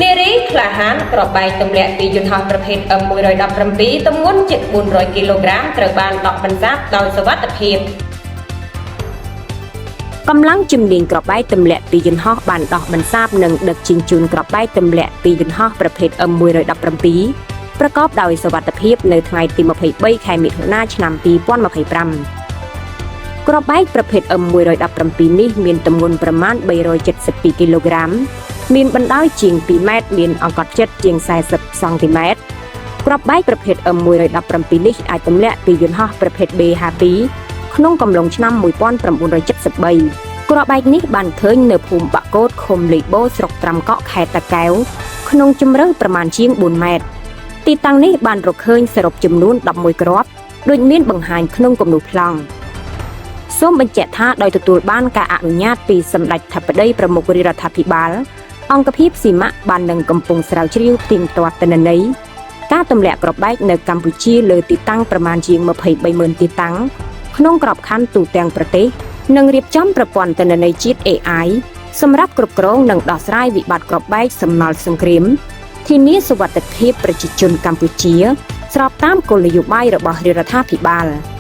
នារីក្លាហានគ្រាប់បែកទម្លាក់ពីយន្តហោះប្រភេទ M117 ទម្ងន់ជិត400គីឡូក្រាមត្រូវបានដកបន្សាបដោយសុវត្ថិភាព។ កម្លាំងជំនាញគ្រាប់បែកទម្លាក់ពីយន្តហោះបានដោះបន្សាបនិងដឹកជញ្ជូនគ្រាប់បែកទម្លាក់ពីយន្តហោះប្រភេទ M117 ប្រកបដោយសុវត្ថិភាពនៅថ្ងៃទី23ខែមិថុនាឆ្នាំ2025គ្រាប់បែកប្រភេទ M117 នេះមានទម្ងន់ប្រមាណ372គីឡូក្រាមមានបណ្ដោយជាង2ម៉ែត្រមានអង្កត់ផ្ចិតជាង40សង់ទីម៉ែត្រគ្រាប់បែកប្រភេទ M117 នេះអាចទម្លាក់ពីយន្តហោះប្រភេទ B52 ក្នុងកំឡុងឆ្នាំ1973គ្រាប់បែកនេះបានឃើញនៅភូមិបាក់កូតឃុំលេខបូស្រុកត្រាំកក់ខេត្តតាកែវក្នុងជម្រៅប្រមាណជាង4ម៉ែត្រទីតាំងនេះបានរកឃើញសរុបចំនួន11គ្រាប់ដូចមានបង្ហាញក្នុងគំនូសប្លង់សូមបញ្ជាក់ថាដោយទទួលបានការអនុញ្ញាតពីសម្ដេចធិបតីប្រមុខរាជរដ្ឋាភិបាលអង្គភាពស៊ីម៉ាក់បាននឹងកំពុងស្រាវជ្រាវផ្ទៀងផ្ទាត់ទិន្នន័យការទម្លាក់គ្រាប់បែកនៅកម្ពុជាលើទីតាំងប្រមាណជាង23,000ទីតាំងក្នុងក្របខ័ណ្ឌទូទាំងប្រទេសនិងរៀបចំប្រព័ន្ធទិន្នន័យជាតិ AI សម្រាប់គ្រប់គ្រងនិងដោះស្រាយវិបត្តិគ្រាប់បែកសំណល់សង្គ្រាមធានាសុវត្ថិភាពប្រជាជនកម្ពុជា ស្របតាមគោលនយោបាយរបស់រាជរដ្ឋាភិបាល។